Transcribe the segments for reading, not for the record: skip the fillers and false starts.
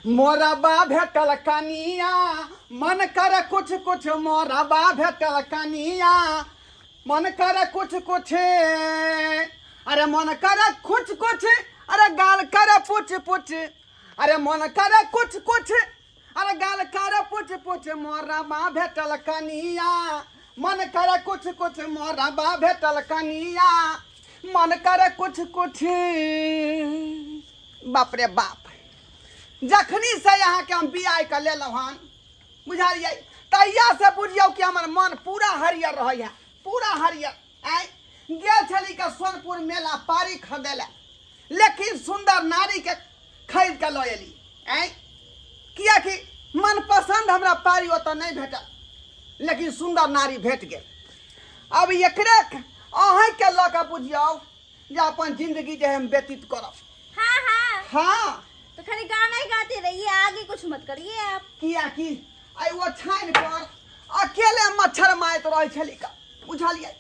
मोरबा भेटल कनिया मन करे कुछ कुछ, मोरबा भेटल कनिया मन करे कुछ कुछ, अरे मन करे कुछ कुछ, अरे गाल करे पुछ पुछ, अरे मन करे कुछ कुछ, अरे गाल करे पुछ पुछ, मोरबा भेटल कनिया मन करे कुछ कुछ, मोरबा भेटल कनिया मन करे कुछ कुछ। बाप रे बाप, जखनी से अहाँके हम बियाह कऽ लेलहुँ हन, बुझलियै, तहिया से बुझियौ कि हमर मन पूरा हरियर रहैए, पूरा हरियर। आँय, गेल छली के सोनपुर मेला पारी खरीदै लए, लेकिन सुन्दर नारीके खरीद कऽ लऽ एली। आँय, किएकि मनपसन्द हमरा पारी ओतऽ नहि भेटल, लेकिन सुन्दर नारी भेट गेल। अब एकरे अहीँके लऽ कऽ बुझियौ जे अपन जिंदगी जे हम व्यतीत करब। हाँ हाँ। हाँ। तो खाली गाना ही गाते रहिए, आगे कुछ मत करिए आप। कियाकि आइ ओछाइन पर अकेले मच्छर मारैत रहै छली का, बुझलियै।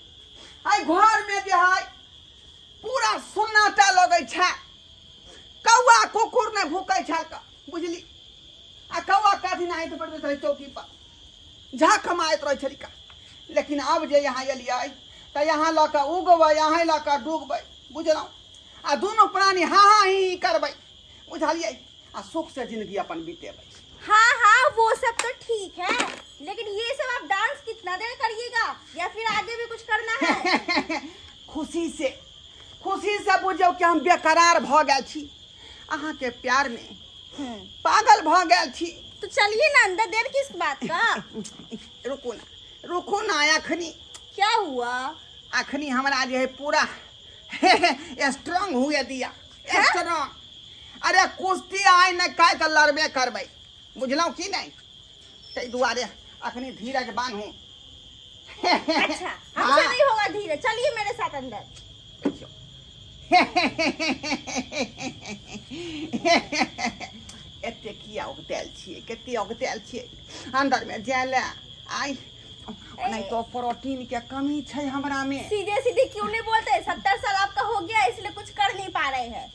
आइ घरमे जे है पूरा सन्नाटा लगै छै, कौआ कुकुर नहि भूकै छल का, बुझली। आ कौआ काथी नहाइत पड़ैत छलै चौकी पर, झाँख मारैत रहै छली का। लेकिन आब जे यहाँ एलियै तऽ यहाँ लऽ कऽ उगबै, अहीं लऽ कऽ डूबबै, बुझलहुँ। आ दुनू प्राणी हाँ हाँ ही ही करबै, बुझलियै, आ सुख से जिंदगी अपन बितेबै। हाँ हाँ वो सब तो ठीक है, लेकिन ये सब आप डांस कितना देर करिएगा या फिर आगे भी कुछ करना है? खुशी से, खुशी से बुझियौ कि हम बेकरार भऽ गेल छी अहाँके प्यार में, पागल भऽ गेल छी। तो चलिए ना अंदर, देर किस बात का? रुकू ना, रुकू ना अखनी। क्या हुआ? अखनी हमरा जे है पूरा स्ट्रांग हुए दिया, स्ट्रांग। अरे कुश्ती आइ ने काल्हि तऽ लड़बे करबै, बुझलहुँ कि नहि? ताहि दुआरे अखनी धीरज बान्हू। अच्छा, हमसे नहीं होगा धीरज, चलिए मेरे साथ अंदर। देखियौ, एते किया औगतायल छियै, कते औगतायल छियै अंदरमे जाय लए? आइ नहीं तो प्रोटीन के कमी छै हमरा में। सीधे सीधे क्यों नहीं बोलते? 70 साल आपका हो गया, इसलिए कुछ कर नहीं पा रहे हैं।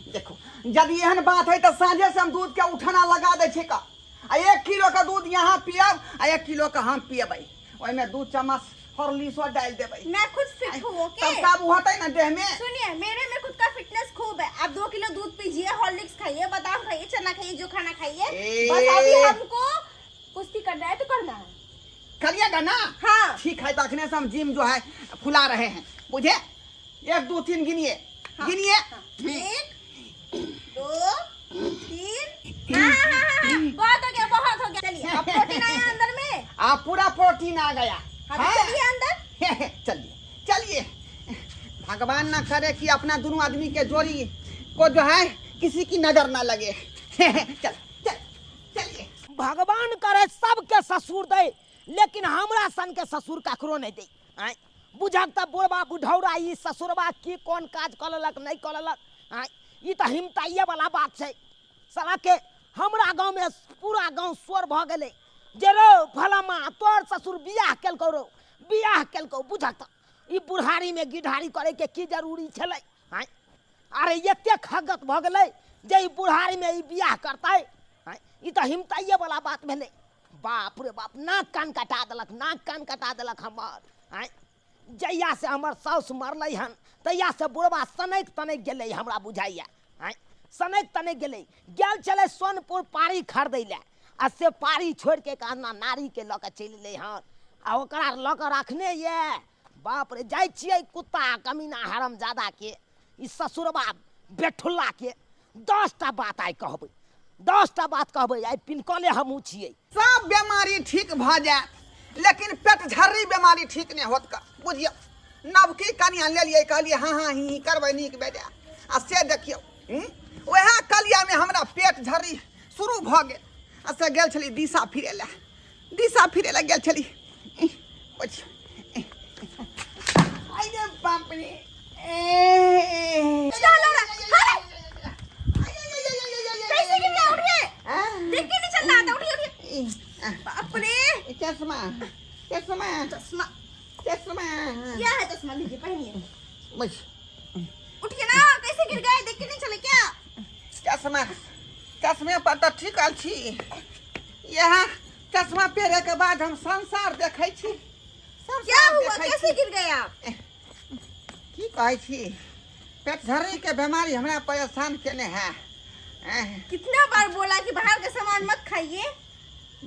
देखो, यदि एहन बात है तो साँझे से हम दूध के उठाना लगा दै छै का, आ 1 किलो के दूध यहाँ पियब आ 1 किलो के हम पियबै, ओहिमे 2 चम्मच हॉर्लिक्सो डालि देबै। मैं खुद फिट हूँ, ओके? तब काबू होतै ना देह में। सुनिए, मेरे में खुद का फिटनेस खूब है। आप 2 किलो दूध पीजिए, हॉर्लिक्स खाइए, बादाम खाइए, चना खाइए, जो खाना खाइए, बस अभी हमको कुश्ती करना है तो करना है। करिएगा ना? हाँ। ठीक है, तो अखने से हम जिम जो है फुला रहे हैं, बुझे? 1 2 3 गिनिए। हाँ। गिनिए। हाँ। 1 2 3। हाँ, हाँ, हाँ, हाँ, बहुत हो गया, बहुत हो गया। चलिए, अब प्रोटीन आया अंदर में। आप पूरा प्रोटीन आ गया। हाँ, तो हाँ। चलिए अंदर। चलिए चलिए, भगवान ना करे कि अपना दोनों आदमी के जोड़ी को जो है किसी की नजर ना लगे। चल चल चलिए। भगवान करे सबके ससुर दे, लेकिन हमरा सन के ससुर ककरो नहीं दे। आँय, बुझक तऽ बुढ़बा बुढ़ौरा ई ससुरबा की कोन काज कऽ लेलक नहि कऽ लेलक। आँय, ई तऽ हिमताइए वाला बात छै। साला के हमरा गाँवमे पूरा गाँव शोर भऽ गेलै जे रौ फलामा तोर ससुर बियाह केलकौ रौ, बियाह केलकौ। बुझक तऽ ई बुढ़ारीमे गिढ़ारी करैके की जरूरी छलै? आँय, अरे एते खगत भऽ गेलै जे ई बुढ़ारीमे ई बियाह करतै? आँय, ई तऽ हिमताइए वाला बात भेलै। बाप रे बाप, नाक कान कटा देलक, नाक कान कटा देलक हमर। आँय, जहियासँ हमर साउस मरलै हन तहियासँ बुढ़बा सनकि तनकि गेलै हमरा बुझाइए। आँय, सनकि तनकि गेलै। गेल छलै सोनपुर पारी खरीदै लए, आ से पारी छोड़िके एक आना नारीके लऽ कऽ चलि एलै हन, आ ओकरा लऽ कऽ रखने यए। बाप रे, जाइ छियै कुत्ता कमीना हरामजादाके, ई ससुरबा बेठुल्लाके 10टा बात आइ कहबै, 10टा बात कहबै। आइ पिनकले हमहूँ छियै। सब बीमारी ठीक भऽ जायत, लेकिन पेट झर्री बीमारी ठीक नहि होत का, बुझियौ। नवकी कनिया लेलियै, कहलियै हाँ हाँ ही ही करबै नीक बेजाय, आ से देखियौ, वएह कलियामे हमरा पेट झर्री शुरू भऽ गेल। आ से गेल छली दिशा फिरै लए, दिशा फिरै लए गेल छली। बुझियौ, आइ रे बाप रे, ए चलो ना, अरे! कैसे गिर गया? उठिए, देख के नहीं चल रहा था, उठिए उठिए। बाप रे, चश्मा चश्मा चश्मा चश्मा क्या है? चश्मा लीजिए, पहनिए। बस। उठिए ना, कैसे गिर गए? देख के नहीं चले क्या? चश्मा चश्मे पर तऽ ठीक छी। इएह चश्मा पहिरे के बाद हम संसार देखै छी। क्या संसार हुआ? देखै कैसे छी। गिर गए आप? की कहै छी, पेट झर्री के बीमारी हमरा परेशान केने है। कितना बार बोला कि बाहर का सामान मत खाइए।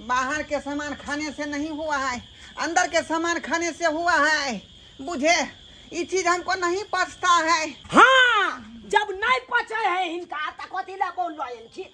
बाहर के सामान खाने से नहीं हुआ है, अंदर के सामान खाने से हुआ है। बुझे, ये चीज हमको नहीं पचता है। हाँ, जब नहीं पचे है हिनका त कथी ला बोल लऽ एलखिन,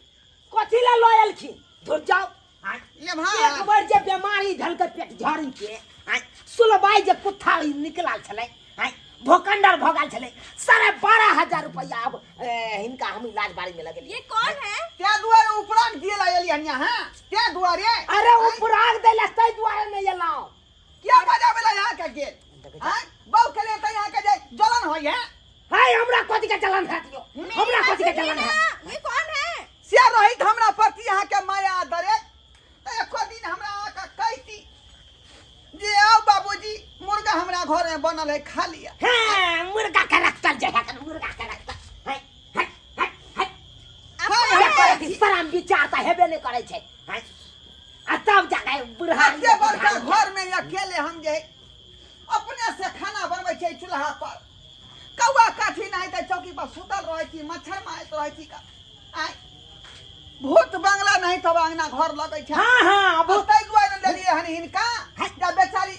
कथी ला लऽ एलखिन? धुर जाओ। आँय, ले भाई। एक बार जे बीमारी धलके पेट झड़ी के, आँय, सुलबाई जे कुत्थारी निकलल छलै, आँय, भोकंडर भऽ गेल छलै, 12,500 रुपया अब हिनका हम इलाज बारी में लगेलियै। ये कौन है? त्या दुआरे उपराग दिए ला एलियन यहाँ, त्या दुआरे। अरे उपराग देला तै दुआरे नहि एलहुँ। क्या बजावे ला यहाँ के गेल? हाँ, बहु के लिए तो यहाँ के जे जलन होई है। हाय, हमरा कथी के जलन है दियो? मेरी हमरा बात कथी के सुनिए जलन है? ना, ये कौन है? से रहित हमरा प्रति यहाँ के माया दरे तो एको दिन हमरा आके कहती जे आओ बाबूजी, मुर्गा हमरा घर में बनल है, खा लिया। हाँ, मुर्गा के रखतल जे है, मुर्गा के रखतल। हाय, हाय, हाय, हाय। आप हाँ, कौन हाँ, है? करै छी, शरम विचार तऽ हेबे नहि करै छै। हाय, आ तब जाके बुढ़ा एते बड़का घर में अकेले हम जे अपने से खाना बनबै छै चूल्हा पर, कौआ काठी नहीं तऽ चौकी पर सुतल रहै छी, मच्छर मारैत रहै छी। का आँय, भूत बंगला नहीं तब अंगना घर लगै छै। हाँ, हाँ, अब ताहि दुआरे लेलियै हन हिनका, जब बेचारी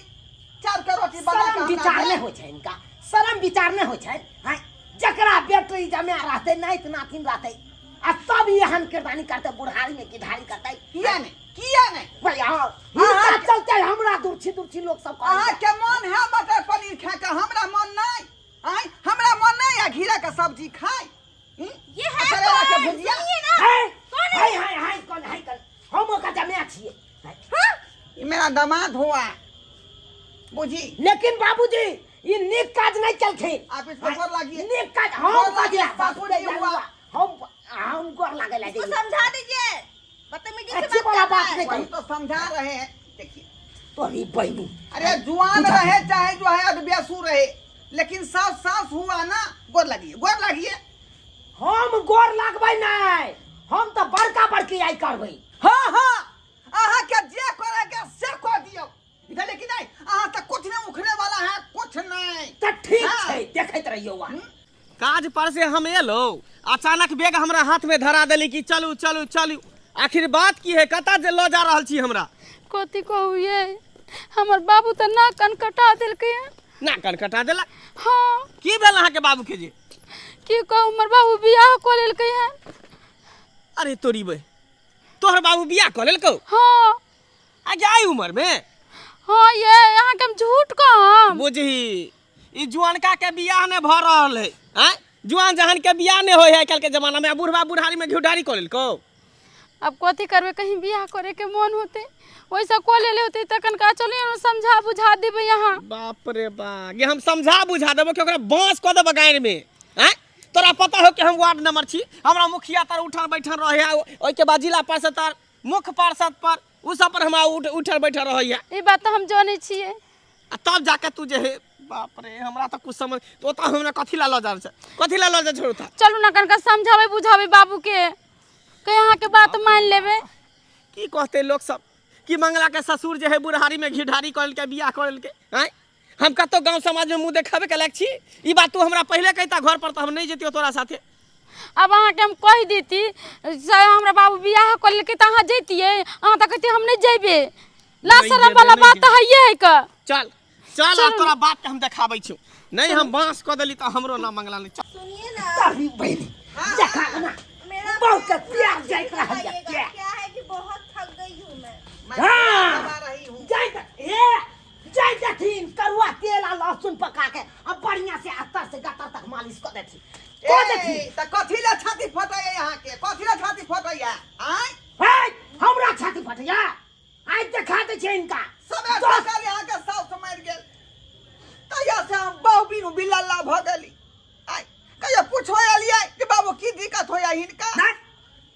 चाउर के रोटी बना शरम के हमरा विचार दे। नहि होइ छै हिनका, शरम विचार नहि होइ छै। आँय, जकरा बेटी जमा रहतै, नाति नातिन रहतै, आ तब एहन किरदानी करतै, बुढ़ारी में किधारी करतै। किया नहि, किया नहि? भैया, अहाँ हिनका चलते हमरा दुर्छी दुर्छी लोक सब कहै। अहाँके मन है मटर पनीर खाके, हमरा मन नहि। आँय, हमरा मन नहि है घिरा के सब्जी खाय। ये है करेला के कौन? भुजिया। सुनिए ना। है कौन है है है कौन है? कौन? हम ओकर जमा छियै। हाँ? ई मेरा दामाद हुआ, बुझी। लेकिन बाबूजी, ई नीक काज नहीं केलखिन। आप इसको गोर लागिए। नीक काज हम गोर कथी लागिए, बाबूजी सासुर जी हुआ। हम गोर लागे ला इसको जाइए। समझा दीजिए, बदतमीजी से अच्छी बात वाला कर रहा बात है। नहीं। वही तो समझा रहे हैं, देखिए। तोरी बहनी। अरे जुआन रहे चाहे जो है अधबेसू रहे, लेकिन सास सास हुआ ना। गोर लगिए, गोर लगिए। हम गोर लागबै नहीं, हम तो बड़का बड़की आई करबै। हाँ हाँ, अहाँ के जे करे के से कर दियो, बुझलिए कि नहीं? अहाँ तो कुछ नहीं उखड़े वाला है, कुछ नहीं। तऽ ठीक हाँ। छै, देखैत रहियौ अहाँ। काज पर से हम एलो, अचानक बैग हमरा हाथ में धरा देली कि चलू चलू चलू। आखिर बात की है? कतऽ जे लऽ जा रहल छी हमरा? कथी कहू ये, हमर बाबू तऽ नाक कान कटा देलकै हँ। नाक कान कटा देलक? हाँ। की भेल अहाँके बाबू के जे? की कहू, हमर बाबू बियाह कऽ लेलकै हँ। अरे तोरी बे, तोहर बाबू बियाह कऽ लेलकौ? हाँ। आ जाय उम्र में? हाँ ये, अहाँके हम झूठ कहम? बुझही, ई जुआनका के बियाह नहि भऽ रहल है। आँय, जुआन जहान के बियाह नहि होइ है आइ काल्हि के जमाना में, आ बुढ़बा बुढ़ारी में घिउढारी कऽ लेलकौ। अब कथी करबै, कहीं बियाह करे के मन होते वैसा कऽ लेले होते। तखन का चलिए ने समझा बुझा देबै अहाँ। बाप रे बा, गे हम समझा बुझा देबो कि ओकरा बांस कऽ देबो गाँड़ में। आँय, तोरा पता हो कि हम वार्ड नंबर छी, हमरा मुखिया तर उठल बैठल रहे है, ओहिके बाद जिला परिषद तर, मुख्य पार्षद पर, उ सब पर हमरा उठल बैठल रहैया। ई बात तऽ हम जानै छियै। आ तब जाके तू जे हे, बाप रे, हमरा तऽ कुछ समझ तो ओतऽ हमरा कथी ला लऽ जा छै, कथी ला लऽ जा छै ओतऽ? चलू ने कनिका समझाबै बुझाबै बाबूके, कहीं अहाँके बात मान लेबै। की कहते लोक सब कि मंगला के ससुर जे है बुढ़ारी में घिढारी कऽ लेलकै, बियाह कऽ लेलकै। आँय, हम कतौ गाँव समाज में मुँह देखाबे के लायक छी? ई बात तू हमरा पहिले कहिता घर पर तऽ हम नहि जैतियौ तोरा साथे। अब अहाँके हम कहि देती से हमरा बाबू बियाह कऽ लेलकै तऽ अहाँ जैतियै? अहाँ तऽ कहितियै हम नहि जैबै। ला नहि शरम जेबै, वाला नहि बात जेबै। तऽ हइए है का। चल चल, आब तोरा बाप के हम देखाबै छियौ। नहि हम बाँस कऽ देली तऽ हमरो नाम मंगला नहि। चल। सुनिए ना। तोरी बहनी, देखा ना। मेरा बहुत पैर प्यार थक जाइत रहल जाइएगा। क्या? क्या है कि बहुत थक गई हूँ मैं। मैं हाँ। दबा रही हूँ। जाइत ए जाइत देथिन, करुआ तेल आ लहसुन पका के आ बढ़िया से अतर से गतर तक मालिश कऽ देथिन, कऽ देथिन। ए, तऽ कथी ला छाती फटैया यहाँ के? कथी ला छाती फटैया? आँय, हे, हमरा छाती फटैया? आइ देखा दै छै हिनका। सबे सकाल यहाँ के साउस मरि गेल, तहिया से हम बहु बिनु बिलल्ला भऽ गेली। आँय, कहियो पूछो एलियै कि बाबू की दिक्कत होइया हिनका? ना,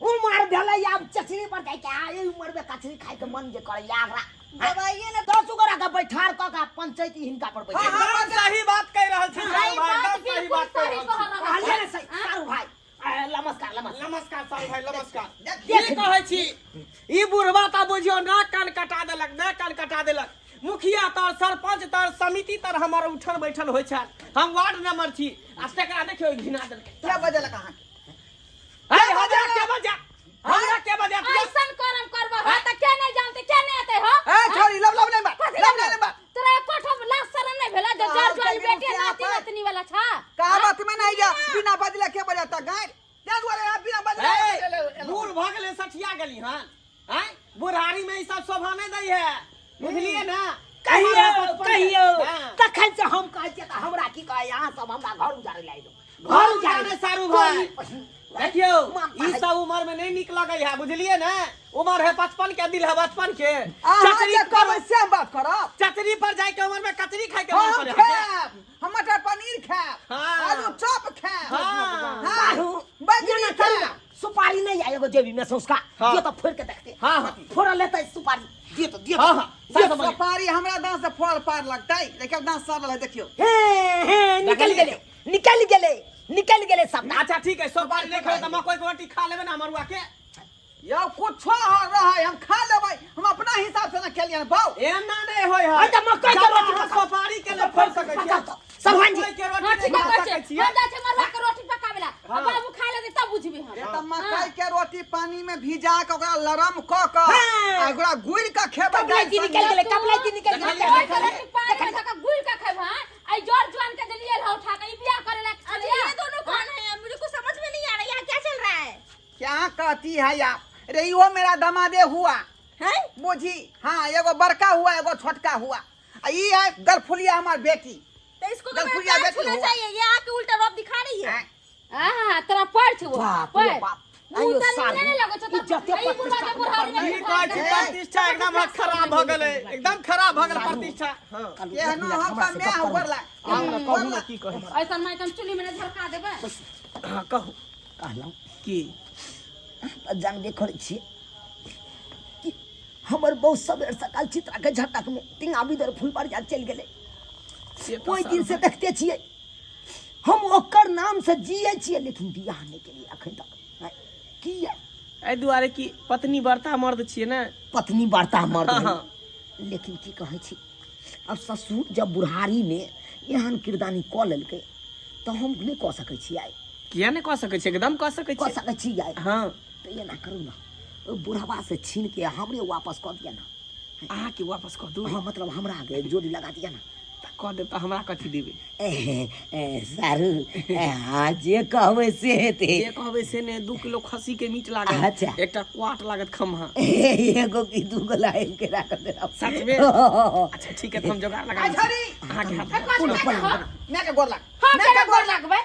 उमर भेलै आब चचरी पर जाइके, आ एहि उमर में कचरी खाइके मन जे करैया एकरा। दवाइए ना। 10 गोरा के बैठार कऽ के पंचायती हिनका पर बैठा। हाँ, एकदम सही बात कहि रहल छी ई सारू भाई, बात एकदम सही बिल्कुल बात कहि सही रहल छी। कह रहल कहलियै ने सही सारू भाई। नमस्कार नमस्कार। नमस्कार साल भाई, नमस्कार। देख। की कहै छी, ई बुढ़वा तऽ बुझियौ नाक कान कटा देलक, नाक कान कटा देलक। मुखिया तर, सरपंच तर, समिति तर हमर उठन बैठन होइ छल। हम वार्ड नंबर छी आ तकरा देखियौ घिना देलकै। के बजेलक अहाँके? हे, हमरा के बजा, हमरा के बजा? ऐसन करम करबो हो त के नहीं जानते, के नहीं आते हो? ए छोरी, लब लब नहीं बा, कथी लब लब नहीं बा। तोरा एको ठो लाज शरम नहीं भेला जे जर ज्वाल बेटी नाती नातनी वाला छा? कहावत में नहीं जा, बिना बजले के बजाता गाय, त्या दुआरे आप बिना बजले। ए, बूढ़ भऽ गेलै, सठिया गेली हन। आँय, बुढ़ारी में ई सब शोभा नहीं दै है, बुझलिए ना? कहियो उमर है 55 के। कहियो। हाँ। तखन से हम कहै छियै तऽ हमरा की कहै, अहाँ सब हमरा घर उजाड़े लए अयलहुँ। घर उजाड़े सारू भाई, देखियौ मानता ई है। सब उम्र में नहीं निक लगै है, बुझलिए ना? उम्र है 55 के, दिल है बचपन के। अहाँ चचरी जे पर कहबै से हम बात करब। चचरी पर जाय के उम्र में कचरी खाय के मन हम करे। खायब, हम मटर पनीर खायब। हाँ। आलू चॉप खायब। हाँ। हाँ। साहू बैगनी ना करू ना खायब। सुपारी नहीं आए एगो जेबी में सौंसका। हाँ। दियो तो फोड़ के देखते। हाँ, हाँ। फोड़ लेते सुपारी, दियो तो, दियो तो। हाँ हाँ, दियो तो। सुपारी हमरा दांत से फोड़ पार लगतै, देखियौ दांत सड़ल है, देखियौ। हे हे, निकल गेले, निकल गेले, निकल गेले सब। अच्छा ठीक है, सुपारी नहीं खाए तो मकई के रोटी खा लेबे ना मरुआ के। यौ कुछो रहै हम खा लेबै, हम अपना हिसाब से ना खेलियै बाउ। एना नहीं होय है। हाँ, तऽ मकई के जब रोटी अहाँ पकाउ। सुपारी के ले फोड़ सकै छियै। सरवन जी। मकई के रोटी हां नहीं ठीक खा है सकै छै, छियै। हम जाइ छै मरुआ के रोटी पकावेला। हाँ। बाबू खा लेते तब बुझबी हम। से तऽ मकई के रोटी पानी में भिजा के ओकरा लरम क के हाँ। आ ओकरा गुड़ि के खेबै। कबलाइती निकल गेलै, कबलाइती निकल गेलै। ओइ के रोटी पानी में धऽ के गुड़ि के खेबै। हां, आई जर जुआन के देलियै हौ उठा के, ई बियाह करे ला। अच्छा ये दोनों कौन है? मुझे कुछ समझ में नहीं आ रहा, यहाँ क्या चल रहा है? क्या कहती है आप रे, इहो मेरा दमादे हुआ है बुझी। हाँ, एगो बड़का हुआ, एगो छोटका हुआ, आ ई है गलफुलिया हमार बेटी। तो इसको तो मेरा गलफुलिया पैर बेटी छूना हुआ। चाहिए, ये आके उल्टा रौब दिखा रही है। हैं? हां, तोरा पड़ छौ। बाप रे पड़। बाप। मुँह आइयो तऽ सारू, निकले लगै छौ। इज्जते ई बुढ़वा के प्रतिष्ठा बुढ़ारी में की कहै छी, प्रतिष्ठा एकदम खराब भऽ गेलै, एकदम खराब भऽ गेलै प्रतिष्ठा। हाँ। केहनो हम तऽ मैं गोर लाग। आउ ने, कहू ने की कहै छी। ऐसन माय के हम चुल्ही में झरका देबै। हाँ कहू। कहलहुँ की? तऽ जानबे करै छियै कि हमर बहु सबेर सकाल चित्रा के झटक में टिंगा बिदर फुलबारिया चलि गेलै। से तऽ ओहि दिन से सारू देखते छियै हम ओकर नाम से जियै छियै, लेकिन बियाह नहि केलियै अखन तक। आँय, किया? एहि दुआरे कि पत्नी बर्ता मर्द छियै ने। पत्नी वार्ता मर्द हाँ, है। हाँ। लेकिन की कहै छी, अब ससुर जब बुढ़ारी में एहन किरदानी कऽ लेलकै तऽ हम नहि कऽ सकै छी आइ। किया नहि कऽ सकै छियै? एकदम कऽ सकै कऽ छियै। सकै छी आइ। हाँ। तऽ एना करू ने, ओहि बुढ़ाबा से छीन के हमरे वापस कऽ दिअ ने। अहाँके वापस कऽ दू? हाँ, मतलब हमरा के जोड़ी लगा दिअ ने। तऽ कऽ देब तऽ हमरा कथी देबै? ए, ए, सारू, ए, हाँ जे कहबै से हेतै। जे कहबै से ने, 2 किलो खस्सी के मीट लागत। अच्छा। एकटा क्वाट लागत खम्हा। एगो की दूगो लाइन के राख देब। सच में? अच्छा ठीक है, तऽ हम जोगाड़ लगा दै छी। झरी। अहाँके हाथ मैं के गोर लाग। हम मैं केना के गोर गोर लाग। लगबै?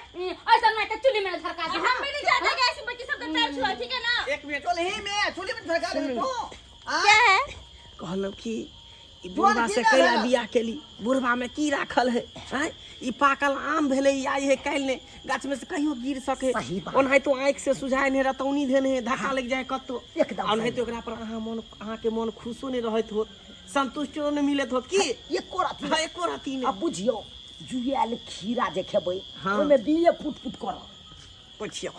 ऐसन माय के चुल्ही में झरका दे। हम भी नहीं चाहते कि ऐसी बच्ची सबका पैर छुआ, ठीक है ना? एक मिनट। चूल्ही में, चूल्ही में झरका दे तू। आ? क्या है? कहलहुँ कि ई बुढ़बा की से रहल? कैला बियाह केली, बुढ़बा में की राखल है? आँय, ई पाकल आम भेलै, ई आइ है काल्हि ने गाछ में से कहियो गिर सके। सही बात। ओनाहितो आँखि से सुझाय नहि, रतौनी धेने है, धक्का लागि जाए कतौ। एकदम आ ओनाहितो ओकरा पर अहाँ मन, अहाँके मन खुशो नहि रहैत होत, संतुष्टियो नहि मिलैत होत की? एको रत्ती। हाँ, एको रत्ती नहि। आ बुझियौ, जुआयल खीरा जे खेबै हाँ। ओहिमे बिये फुट फुट करत। पुछियौ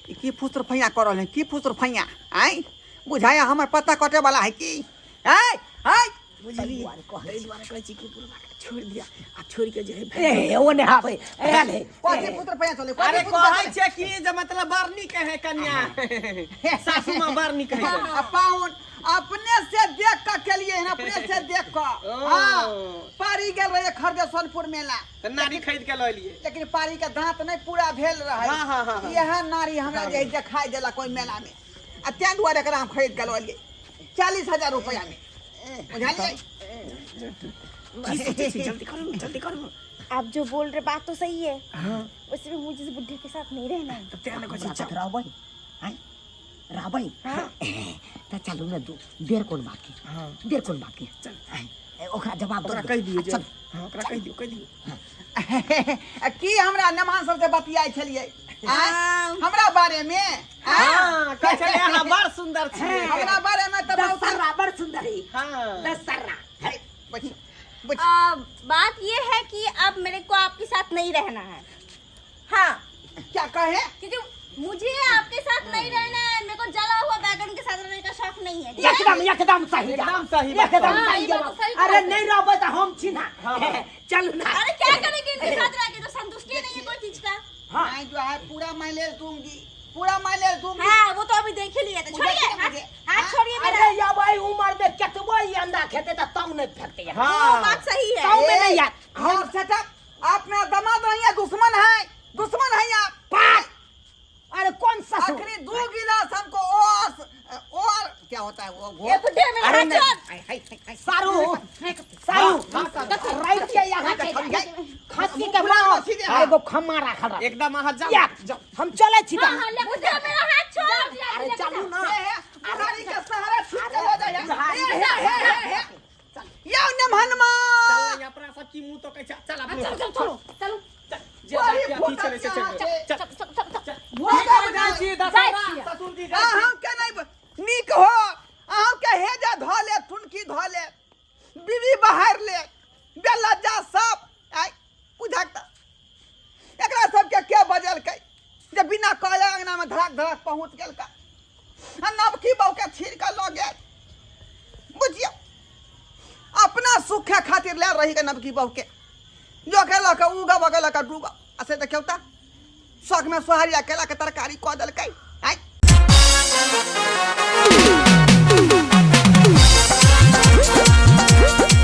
ई की फुसर फैया कर रहल है, की फुसर फैया आँय बुझाया हमर पत्ता कटे वाला है की? आँय आँय बुझलियै, दुआरे कहै ताहि दुआरे कहै छी कि बुढ़बा के छोड़ि दिअ आ छोड़ि के जे है ए ओ नहि आबै आयल है। कथी पुत्र फैया चले? अरे कथी पुत्र कहै छै कि जे मतलब बड़ नीक है कन्या, सासू माँ बड़ नीक है। आ पाहुन अपने से देख के केलिए हन, अपने से देख के। ओ। हाँ, पारी गेल रहे खरीदे सोनपुर मेला। तऽ नारी खरीद के लऽ एलियै। लेकिन पारी के दांत नहीं पूरा भेल रहे। हाँ, हाँ, हाँ, हाँ। इएह नारी हमरा जे देखाई देलक ओहि मेला में, आ तें दुआरे एकरा हम खरीद के लऽ एलियै 40,000 रुपया में, बुझलियै? की सोचै छी? जल्दी करू, जल्दी करू। आप जो बोल रहे बात तो सही है। हाँ। वैसे भी मुझे इस बुढ़े के साथ नहीं रहना है। तऽ तें ने कहै छी हमरा चल। साथ रहबै? आँय, रहबै? तऽ चलू ने, दू देर कोन बात के? हाँ। देर कोन बात के? चल। आँय, ए, ओकरा जवाब ओकरा दऽ कहि दियौ जे चल। हाँ, ओकरा कहि दियौ, कहि दियौ। आ की हमरा मेहमान सबसे बतियाइ छलियै आँय? हमरा बारे में आँय? हाँ, कहै छलै अहाँ बड़ सुन्दर छियै। हमरा बारे में तऽ बहुत दशहरा बड़ सुंदर है। हाँ। दशहरा है। बुझ बुझ। बात ये है कि अब मेरे को आपके साथ नहीं रहना है। हाँ। क्या कहे? क्योंकि मुझे आपके साथ नहीं रहना है, मेरे को जला हुआ बैगन के साथ रहने का शौक नहीं है, ठीक है? एकदम एकदम सही जवाब। एकदम सही बात। एकदम हाँ, सही ई बात जवाब। तो सही अरे बात है। नहीं रहबै तऽ हम छी ना। हाँ, हाँ। चलू ना। अरे क्या करेंगे इनके साथ रह के, जो संतुष्टि नहीं है कोई चीज का। हाँ। मैं जो है पूरा माइलेज दूंगी, पूरा माइलेज दूंगी। हाँ, वो तो अभी देख ही लिया था। मुझे छोड़िए क्या, हाथ, मुझे? हाथ छोड़िए मेरा। अरे या भाई उम्र में कतबो ई अंडा खेते तऽ तब नहीं फेंकते यार। हाँ। वो बात सही है। तब में नहीं यार। हम सेटअप, आप मेरा दामाद नहीं है, दुश्मन है, दुश्मन है आप। पाँच। अरे कौन ससुर? आखिरी 2 गिलास हमको और क्या होता है वो ये बुड्ढे मेरा अरे हाथ नहीं। छोड़। सारू सारू राइट के यहाँ के खस्सी के पूरा मांस, मछली दे, आ एगो खम्मा राखल रह। एकदम अहाँ जाओ। या, हम चलै छी तऽ। हाँ, हाँ, ले बुड्ढे मेरा हाथ छोड़। अरे चलू ना। बुढ़ारी के सहारा छूट चलो जाए। बुढ़ारी हे, हे, हे, हे, हे। या नेमहनमा। चल अपना सब की मुंह तो कैसे चल अपने। चलो चलो चलो चलो। जे बड़ी अथी फूटल चलै छै, चल, यहाँ चल, के। चल, चल चल चल। भोगा बुझाइ छी, छी। दशहरा, जाइ छियै। ससुर जी, जाइ अहाँ के नहीं नीक हो, अहाँ के हेजा धऽ ले, ठुनकी धऽ ले, बीबी बाहर ले, बेलज्जा सब आइ बुझक तऽ एकरा सबके के बजलकै जे बिना कहले अंगना में धड़क धड़क पहुंच गेलकै आ नवकी बहू के छीन कऽ लऽ गेल। बुझियौ अपना सुखे खातिर ले रही के नवकी बहू के जो के लऽ कऽ उगब के लऽ कऽ डूबब आ से देखियौ तऽ शौक में सोहरिया केला के तरकारी कऽ देलकै आइ।